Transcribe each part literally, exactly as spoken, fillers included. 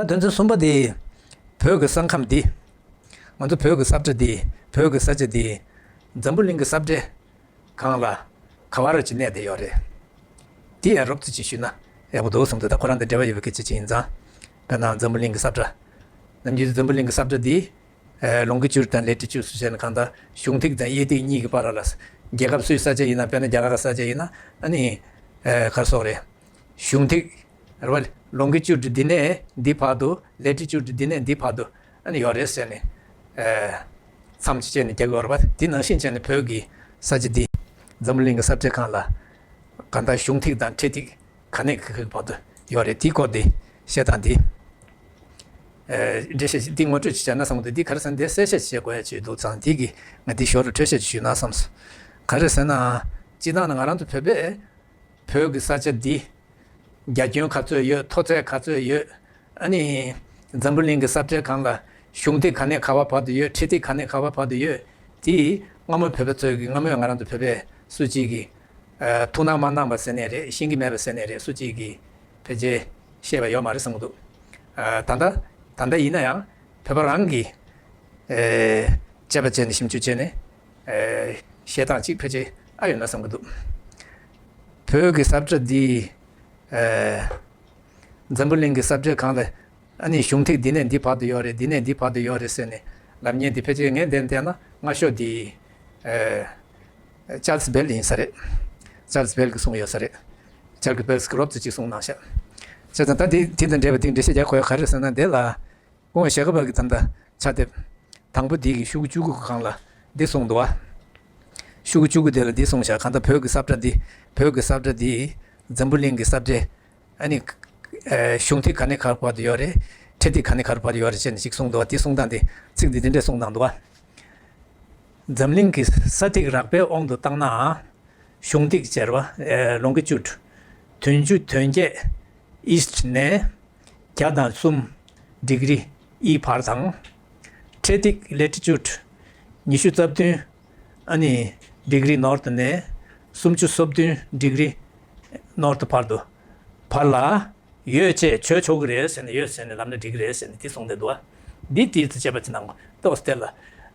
དོན་ཚན་གསུམ་པ་དེ། བོད་ཀྱི་ས་ཁམས་འདི། ང་ཚོ་བོད་ཀྱི་ས་ཁྲ་འདི། བོད་ཀྱི་ས་ཆ་འདི། འཛམ་བུ་གླིང་གི་ས་ཁྲའི་སྒང་ལ་ག་བ་ར་ཅིག་གནས་བསྡད་ཡོད་རེད། འདི་ཡང་རོབ་ཙམ་ཅིག་ཞུས་ན་ཡག་པོ་འདུག་བསམ་འདུག་ད་ཁོ་རང་དང་འབྲེལ་བ་ཡོད་པའི་སྐད་ཆ་ཅིག་ཡིན་ཙང་། དཔེར་ན་འཛམ་བུ་གླིང་གི་ས་ཁྲ། ནམ་རྒྱུན་འཛམ་བུ་གླིང་གི་ས་ཁྲ་འདི། ཨེ། ལོང་གི་ཅུད་དང་ལེ་ཊི་ཅུད་སུ་བྱས་ན་གང་ལྟར་གཞུང་ཐིག་དང་དབྱེ་ཐིག་གཉིས་ཀྱི་བར་ལ། རྒྱལ་ཁབ་སུའི་ས་ཆ་ཡིན་ན། དཔེར་ན་རྒྱ་གར་གྱི་ས་ཆ་ཡིན་ན། ཨ་ནི། ཨེ། ག་རེ་ཟེར་དགོས་རེད། གཞུང་ཐིག་རེད་བ། ལོང་གི་ཅུད་འདི་ནས་འདི་བར་དུ། ལེ་ཊི་ཅུད་འདི་ནས་འདི་བར་དུ། ཨ་ནི་ཡོད་རེད་ཟེར་ནས། ཨེ། མཚམས་ཅིག་བཅད་ནས་རྒྱག་གི་ཡོད་རེད་བ། འདི་ནང་བཞིན་བྱས་ནས་བོད་ཀྱི་ས་ཆ་འདི་འཛམ་བུ་གླིང་གི་ས་ཁྲའི་སྒང་ལ་གང་ལྟར་གཞུང་ཐིག་དང་འཕྲེད་ཐིག་ག་ནས་ག་གི་བར་དུ་ཡོད་རེད། དེའི་སྐོར་དེ་བཤད་སྟངས་དེ། ཨེ། འགྲེལ་བཤད་འདི་ངོ་སྤྲོད་ཅིག་བྱས་ན་བསམ་གི་འདུག་འདི་ག་རེ་ཟེར་ན་འདི་གསལ་བཤད་ཅིག་བྱེད་དགོས་ཡ་ཅིག་འདུག་ཙང་། འདི་གི་ང་འདི་ཞོར་ལ་འཕྲོས་བཤད་ཅིག་ཞུས་ན་བསམས་སོང་། ག་རེ་ཟེར་ན། སྤྱིར་བཏང་ནས་ང་རང་ཚོ་བོད་པས་བོད་ཀྱི་ས་ཆ་འདི་རྒྱ་ཁྱོན་ག་ཚོད་ཡོད། མཐོ་ཚད་ག་ཚོད་ཡོད། ཨ་ནི་འཛམ་བུ་གླིང་གི་ས་ཁྲའི་སྒང་ལ་གཞུང་ཐིག་ག་ནས་ག་བ་བར་དུ་ཡོད། འཕྲེད་ཐིག་ག་ནས་ག་བ་བར་དུ་ཡོད། དེ་སྔ་མོ་བོད་པ་ཚོས་ཀྱི། སྔ་མོ་ང་རང་ཚོ་བོད་པས་སུ་གཅིག་གིས། ཨ། ཐུགས་སྣང་མ་གནང་བ་ཟེར་ནའི་རེད། ཤེས་ཀྱི་མེད་པ་ཟེར་ནའི་རེད། སུ་གཅིག་གིས་ཕལ་ཆེར་བཤད་པ་ཡོད་མ་རེད་བསམ་གྱི་འདུག་ཨ། ད་ལྟ་ད་ལྟ་ཡིན་ན་ཡང་བོད་པ་རང་གིས། ཨེ། དཔྱད་པ་བྱས་ནས་ཞིབ་འཇུག་བྱས་ནས། ཨེ། བཤད་སྟངས་གཅིག་ཕལ་ཆེར་ཨ་ཡོད་ན་བསམ་གྱི་འདུག་བོད་ཀྱི་ས་ཁྲ་འདི། ཨེ། འཛམ་བུ་གླིང་གི་ས་ཁྲའི་སྒང་ལ། ཨ་ནི་གཞུང་ཐིག་འདི་ནས་འདི་བར་དུ་ཡོད་རེད། འདི་ནས་འདི་བར་དུ་ཡོད་རེད་ཟེར་ནས་ལབ་མཁན་དེ་ཕལ་ཆེར་ངས་བདེན་བལྟས་ན་སྔ་ཤོས་དེ། ཨེ། ཅཱལ་སི་བེལ་ཡིན་ས་རེད། ཅཱལ་སི་བེལ་གྱིས་གསུངས་ཡོད་ས་རེད། ཅཱལ་སི་བེལ་གྱིས་རོབ་ཙམ་ཅིག་གསུངས་གནང་ཤག་བྱས་ཙང་ད་དེ་དེ་དང་འབྲེལ་བའི་སྟེང་འགྲེལ་བཤད་རྒྱག་དགོས་ཡ་ག་རེ་ཟེར་ན། དེ་ལ་སྐུ་ངོ་ཞྭ་སྒབ་པ་གིས་ད་ལྟ་ཕྱག་དེབ་དང་པོ་དེ་གི་ཤོག་གུ་བཅུ་དགུ་གི་སྒང་ལ་འདི་གསུངས་འདུག་བ། ཤོག་གུ་བཅུ་དགུ་དེ་ལ་འདི་གསུངས་ཤག་གང་ལྟར་བོད་ཀྱི་ས་ཁྲ་འདི། བོད་ཀྱི་ས་ཁྲ་འདི་འཛམ་བུ་གླིང་གི་ས་ཁྲའི། ཨ་ནི། ཨེ། གཞུང་ཐིག་ག་ནས་ག་བར་དུ་ཡོད་རེད། འཕྲེད་ཐིག་ག་ནས་ག་བར་དུ་ཡོད་རེད་ཅེས་ནས་ཅིག་གསུངས་འདུག་བ། དེ་གསུང་སྟངས་དེ་ཚིག་འདི་འདི་འདྲས་གསུང་སྟངས་འདུག་བ། འཛམ་གླིང་གི་ས་ཐིག་རགས་པའི་དབང་དུ་བཏང་ན། གཞུང་ཐིག་ཟེར་བ། ཨེ། ལོང་གི་ཅུད་བདུན་ཅུ་དོན་བརྒྱད་ཨིསྚ་ནས་བརྒྱ་དང་གསུམ་ཌི་གི་རི་ཨི་བར་དང་། འཕྲེད་ཐིག་ལེ་ཊི་ཅུད་ཉི་ཤུ་རྩ་བདུན། ཨ་ནི་ཌི་གི་རི་ནོར་ཐི་ནས་སུམ་ཅུ་སོ་བདུན་ཌི་གི་རི་ནོར་ཐི་བར་དུ། བར་ལ་ཡོད་ཅེས་བརྗོད་ཆོག་གི་རེད་ཟེར་ནས། ཡོད་ཟེར་ནས་ལབ་ན་འགྲིག་གི་རེད་ཟེར་ནས་དེ་གསུངས་བསྡད་འདུག་བ། འདི་དེའི་ཚེ་དཔྱད་པ་ཅིག་གནང་དགོས། ཏོག་ཙམ་དེ་ལ།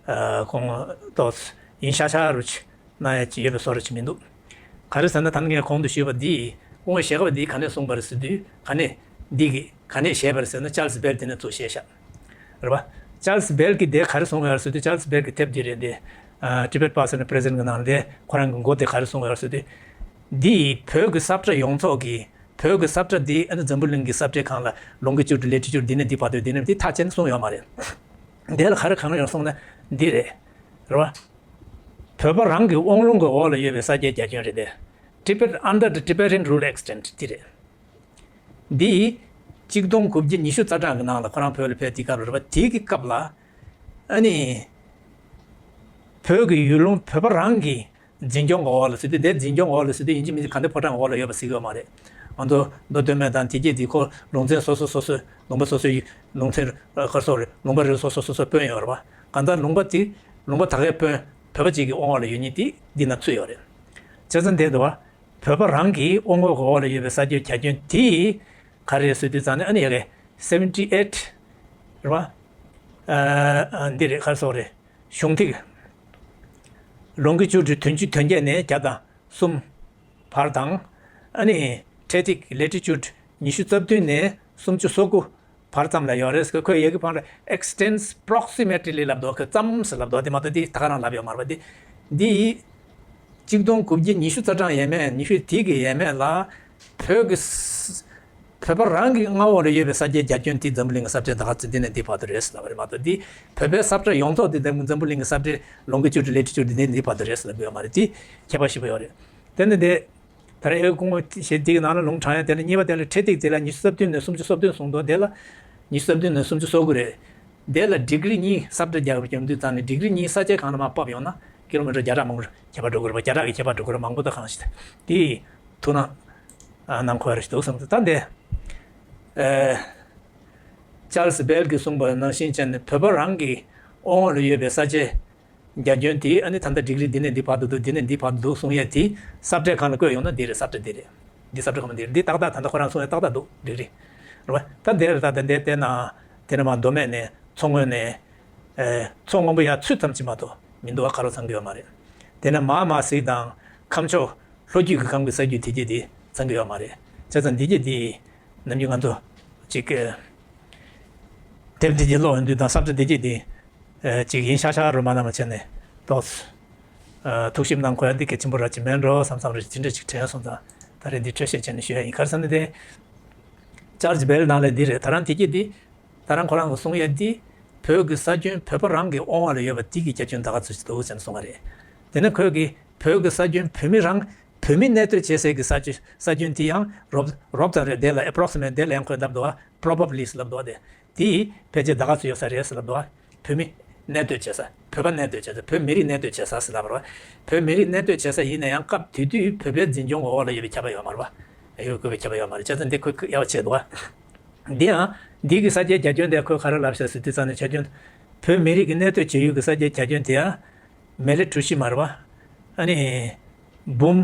ཨ། ཁོང་ཏོག་ཙམ་ཡིན་ཤག་ཤག་རུ་ཅིག་གནང་ཡ་ཅིག་ཡོད་པའི་བཟོ་འདྲ་ཅིག་མི་འདུག་ག་རེ་ཟེར་ན་ད་ནི་ངས་གོང་དུ་ཞུས་པ་འདི། སྐུ་ངོ་ཞྭ་སྒབ་པ་འདིས་ག་ནས་གསུངས་པ་རེད་ཟེར་དུས། ག་ནས། འདི་གིས་ག་ནས་བཤད་པ་རེད་ཟེར་ན། ཅཱལ་སི་བེལ་དེ་ནས་ཚུར་བཤད་ཤག་རེད་པ། ཅཱལ་སི་བེལ་གྱིས་དེ་ག་རེ་གསུངས་ཡོད་རེད་ཟེར་དུས། ཅཱལ་སི་བེལ་གྱི་དེབ་འདི་རེད་འདི། ཨ། Tibet Past and Present གི་ནང་ལ་དེ་ཁོ་རང་གི་མགོ་དེ་ག་རེ་གསུངས་ཡོད་རེད་ཟེར་དུས། འདི་བོད་ཀྱི་ས་ཁྲ་ཡོངས་རྫོགས་ཀྱི། བོད་ཀྱི་ས་ཁྲ་འདི་ཨ་ནི་འཛམ་བུ་གླིང་གི་ས་ཁྲའི་སྒང་ལ་ལོང་གི་ཅུད་ལེ་ཊི་ཅུད་འདི་ནས་འདི་བར་དུ། འདི་ནས་འདི་ཐག་བཅད་ནས་གསུངས་ཡོད་མ་རེད། དེ་ལ་ག་རེ་གང་ཡོད་གསུངས་ན་འདི་རེད། རེད་པ། བོད་པ་རང་གི་དབང་ལུང་གི་འོག་ལ་ཡོད་པའི་ས་སྐྱའི་རྒྱ་ཁྱོན་རེད་དེ། Tibet under the Tibetan rule extent འདི་རེད། འདི་གཅིག་སྟོང་དགུ་བརྒྱ་ཉི་ཤུ་རྩ་གྲངས་ཀྱི་ནང་ལ་ཁོ་རང་བོད་ལ་ཕེབས་དུས་སྐབས་རེད་པ། དེའི་གི་སྐབས་ལ་ཨ་ནི་བོད་ཀྱི་ཡུལ་ལུང་བོད་པ་རང་གི་འཛིན་སྐྱོང་གི་འོག་ལ་ཟེར་དུས། དེ་འཛིན་སྐྱོང་འོག་ལ་ཟེར་དུས་ཡིན་གཅིག་མིན་གཅིག་ག་འདྲ་ཕོ་བྲང་འོག་ལ་ཡོད་པ་ཟེར་གྱི་ཡོད་མ་རེད། ང་ཚོ་མདོ་སྟོད་སྨད་དང་དེ་གྱད་དེ་ཁོ་ལུང་ཚན་སོ་སོ་སོ་སོའི། ལུང་པ་སོ་སོའི་ལུང་ཚན། ཨ། ག་རེ་ཟེར་དགོས་རེད། ལུང་པ་རེ་སོ་སོ་སོ་སོ་དཔོན་ཡོད་རེད་པ། གང་ལྟར་ལུང་པ་དེ། ལུང་པ་ད་གའི་དཔོན་བོད་པ་ཅིག་གི་དབང་འོག་ལ་ཡོད་མཁན་དེ་འདི་ན་ཚུད་ཡོད་རེད། བྱས་ཙང་དེ་འདུག་བ། བོད་པ་རང་གི་དབང་འོག་གི་འོག་ལ་ཡོད་པའི་ས་སྐྱའི་རྒྱ་ཁྱོན་དེ་ག་རེ་རེད་ཟེར་དུས་ཙང་ནས། ཨ་ནི་ཡ་གི་seventy eight རེད་པ། ཨ། ཨ། འདི་རེད། ག་རེ་ཟེར་དགོས་རེད། གཞུང་ཐིག་ལོང་གི་ཅུད་བདུན་ཅུ་དོན་བརྒྱད་ནས་བརྒྱ་དང་གསུམ་བར་དང་། ཨ་ནི་འཕྲེད་ཐིག་ལེ་ཊི་ཅུད་ཉི་ཤུ་རྩ་བདུན་ནས་སུམ་ཅུ་སོ་དགུ་བར་ཙམ་ལ་ཡོད་རེད་ཟེར། ཁོས་ཡ་གི་བར་ལ་extends approximately ལབ་འདུག་ཁོས་ཙམ་ཟེར་ལབ་འདུག་དེ་མ་གཏོགས་དེ་ད་ག་རང་ལབ་ཡོད་མ་རེད་པ། དེ་འདི་གཅིག་སྟོང་དགུ་བརྒྱ་ཉི་ཤུ་རྩ་གྲངས་ཡས་མས། ཉི་ཤུ་དེ་གི་ཡས་མས་ལ། བོད་ཀྱི་ས། བོད་པ་རང་གི་མངའ་འོག་ལ་ཡོད་པའི་ས་སྐྱའི་རྒྱ་ཁྱོན་དེ་འཛམ་བུ་གླིང་གི་ས་ཁྲའི་ད་ག་ཚོད་འདི་ནས་འདི་བར་དུ་རེད་ཟེར་ལབ་པ་རེད་མ་གཏོགས། འདི་བོད་པའི་ས་ཁྲ་ཡོངས་རྫོགས་དེ་འཛམ་བུ་གླིང་གི་ས་ཁྲའི་ལོང་གི་ཅུད་ལེ་ཊི་ཅུད་འདི་ནས་འདི་བར་དུ་རེད་ཟེར་ལབ་ཡོད་མ་རེད། དེ་ཁྱད་པར་ཞེ་པོ་ཡོད་རེད། དེ་ནས་དེ། ད་རེས་ཨེ་སྐུ་ངོ་ཞེས་འདི་གི་ནང་ལ་ལུང་དྲངས་ཡ་དེ་ལ། གཉིས་པ་དེ་ལ་འཕྲེད་ཐིག་དེ་ལ་ཉི་ཤུ་རྩ་བདུན་ནས་སུམ་ཅུ་སོ་བདུན་གསུངས་འདུག་དེ་ལ་ཉི་ཤུ་རྩ་བདུན་ནས་སུམ་ཅུ་སོ་དགུ་རེད། དེ་ལ་ཌི་གི་རི་གཉིས་ས་ཁྲ་རྒྱག་པ་བརྒྱབ་དུས་ཙང་ནས། ཌི་གི་རི་གཉིས་ས་ཆའི་སྒང་ལ་མར་ཕབ་ཡོང་ན་ཀི་ལོ་མི་ཊར་བརྒྱ་ཕྲག་མང་པོ་ཁྱད་པར་འགྲོ་གི་རེད་པ། བརྒྱ་ཕྲག་གི་ཁྱད་པར་འགྲོ་གི་རེད་པ། མང་པོ་དང་གང་ཞིག་དེ། ཐུགས་སྣང་གནང་དགོས་རེད་འདུག་བསམ་སོང་། ད་འདི། ཨེ། ཅཱལ་སི་བེལ་གྱིས་གསུངས་པ་ནང་བཞིན་བྱས་ནས་བོད་པ་རང་གི་དབང་འོག་ལ་ཡོད་པའི་ས་ཆའི་རྒྱ་ཁྱོན་དེ། ཨ་ནི་ད་ལྟ་ཌི་གི་རི་འདི་ནས་འདི་བར་དུ་འདུག་འདི་ནས་འདི་བར་དུ་འདུག་གསུང་ཡས་དེ་ས་ཁྲའི་སྒང་ལ་བཀོད་ཡོང་ན་འདི་རེད། ས་ཁྲ་འདི་རེད། འདི་ས་ཁྲ་ཁོ་མ་འདི་རེད། འདི་ཏག་ཏག་ད་ལྟ་ཁོ་རང་གསུང་ཡས་ཏག་ཏག་འདུག་ཌི་གི་རི། རེད་བ། ད་འདིར་ད་ལྟ་འདིར་བལྟས་ན་དེ་ནས་མར་མདོ་སྨད་ནས་མཚོ་སྔོན་ནས། ཨེ། མཚོ་སྔོན་པོ་ཡར་ཚུད་ཙམ་ཅིག་མ་གཏོགས་མི་འདུག་བ། ག་རུ་འཚང་གི་ཡོད་མ་རེད། དེ་ནས་མར་མར་གཟིགས་དང་ཁམས་ཕྱོགས་ལྷོ་རྒྱུད་ཀྱི་སྒང་གི་ས་རྒྱུད་དེ་གྱད་དེ་འཚང་གི་ཡོད་མ་རེད། བྱས་ཙང་འདི་གྱད་དེ་ནམ་རྒྱུན་ང་ཚོ་ཅིག་ཨེ། དེབ་འདི་གྱད་ཀློག་ཡོང་དུས་དང་བསམ་བྱ་འདི་གྱད་དེ། ཨེ། ཅིག་ཡིན་ཤག་ཤག་རུ་མ་གནང་བ་བྱས་ནས་ཏོག་ཙམ། ཨེ། ཐུགས་ཞིབ་གནང་དགོས་ཡ་འདི་གལ་ཆེན་པོ་ར་ཅིག་མེད་འགྲོ་བསམ་བསམ་རེ་ཅིག་དེ་འདྲ་ཅིག་དྲན་སོང་ཙང་ད་རེས་འདི་འཕྲོས་བཤད་བྱས་ནས་ཞུ་ཡ་ཡིན། ག་རེ་ཟེར་ན་དེ། ཅཱརཇ་བྷེལ་ནང་ལ་འདི་རེད། ད་རང་དེ་གྱད་འདི། ད་རང་ཁོ་རང་གིས་གསུང་ཡ་འདི། བོད་ཀྱི་ས་ཁྱོན་བོད་པ་རང་གི་དབང་བ་ལ་ཡོད་པ་འདི་གི་རྒྱ་ཁྱོན་ད་ག་ཚོད་ཅིག་འདུག་ཟེར་ནས་གསུང་བ་རེད། དེ་ནས་ཁོས་གིས་བོད་ཀྱི་ས་ཁྱོན་བོད་མི་རང་བོད་མི་གནས་སྡོད་བྱེད་སའི་གི་ས་ཁྱོན་ས་ཁྱོན་དེ་ཡང་རོབ་རོབ་ཙམ་རེད། དེ་ལ་approximate དེ་ལ་ཡང་ཁོས་ལབ་འདུག་བ། Probably ལབ་འདུག་བ། དེ་དེ་ཕལ་ཆེར་ད་ག་ཚོད་ཡོད་ས་རེད་ཟེར་ལབ་འདུག་བ། བོད་མི་གནས་སྡོད་བྱེད་ས། བོད་པ་གནས་སྡོད་བྱེད་ས། བོད་མི་རིགས་གནས་སྡོད་བྱེད་ས་ཟེར་ལབ་པ་རེད་བ། བོད་མི་རིགས་གནས་སྡོད་བྱེད་ས་ཡིན་ན་ཡང་སྐབས་དེ་དུས་བོད་པའི་འཛིན་སྐྱོང་འོག་ལ་ཡོད་པའི་ཁྱབ་པ་ཡོད་མ་རེད་བ། ཡོད་དགོས་པའི་ཁྱབ་པ་ཡོད་མ་རེད། བྱས་ཙང་འདི་ཁོས་ཁོས་དབྱེ་བ་ཕྱེ་འདུག་བ། འདི་ཡང་འདི་གི་ས་སྐྱའི་རྒྱ་ཁྱོན་དེ་ཁོས་ག་རེ་ལབ་ཤག་ཟེར་དུས་ཙང་ནས་ཆ་ཁྱོན། བོད་མི་རིགས་ཀྱི་གནས་སྡོད་བྱེད་ཡུལ་གྱི་ས་སྐྱའི་རྒྱ་ཁྱོན་དེ་ཡང་མི་ལི་གྲུ་བཞི་མ་རེད་བ། ཨ་ནི་འབུམ་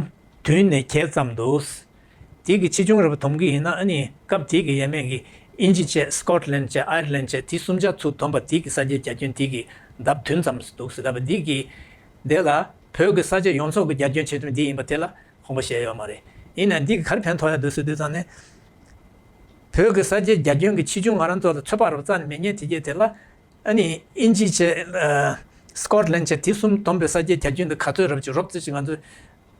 བདུན་ནས་བརྒྱད་ཙམ་འདུག། དེ་གི་ཆེ་ཆུང་རེ་བ་བསྡོམས་ཀྱི་ཡིན་ན། ཨ་ནི་སྐབས་དེ་གི་ཡས་མས་ཀྱི་ཨིན་ཇི་བྱས། སི་ཀོཊ་ལན་བྱས། ཨའི་རི་ལན་བྱས། དེ་གསུམ་ཆ་ཚུར་བསྡོམས་པ་དེ་གི་ས་སྐྱའི་རྒྱ་ཁྱོན་དེ་གི་ལྡབ་བདུན་ཙམ་འདུག་ཟེར། ད་པ་འདི་གི་དེ་ལ་བོད་ཀྱི་ས་ཆ་ཡོངས་རྫོགས་ཀྱི་རྒྱ་ཁྱོན་ཆེ་ཆུང་འདི་ཡིན་པ་དེ་ལ་དགོངས་པ་བཞེས་ཡོད་མ་རེད། ཡིན་ནའང་འདི་གི་ག་རེ་ཕན་ཐོགས་ཡ་འདུག་ཟེར་དུས་ཙང་ནས། བོད་ཀྱི་ས་ཆའི་རྒྱ་ཁྱོན་གྱི་ཆེ་ཆུང་ང་རང་ཚོ་ལ་ཚོད་དཔག་རེ་བ་རྩ་ནས་མེད་མཁན་དེ་གྱད་དེ་ལ། ཨ་ནི་ཨིན་ཇི་བྱས། ཨ། སི་ཀོཊ་ལན་བྱས། དེ་གསུམ་བསྡོམས་པའི་ས་ཆའི་རྒྱ་ཁྱོན་དེ་ག་ཚོད་རེ་བ་ཅིག་རོབ་ཙམ་ཅིག་ང་ཚོས་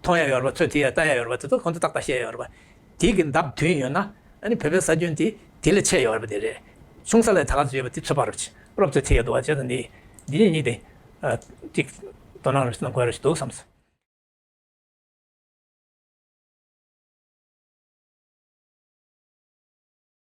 མཐོང་ཡ་ཡོད་རེད་པ། ཚོད་ཐིག་ཡ་ལྟ་ཡ་ཡོད་རེད་པ། དེ་ཚོ་ཁོང་ཚོས་ཏག་ཏག་བཤད་ཡ་ཡོད་རེད་པ། དེ་གི་ལྡབ་བདུན་ཡོད་ན། ཨ་ནི་བོད་པའི་ས་ཁྱོན་དེ་དེ་ལས་ཆེ་ཡོད་རེད་པ། དེ་རེད། ཆུང་ས་ལ་ད་ག་ཚོད་ཡོད་པ་དེ་ཚོད་དཔག་རེ་བ་ཅིག་རོབ་ཙམ་ཐིག་ཡ་འདུག་བ། བྱས་ཙང་འདི་འདི་ནས་གཉིས་དེ། ཨ། ཅིག་དོ་སྣང་རེ་གནང་དགོས་རེ་ཞིག་འདུག་བསམ་སོང་།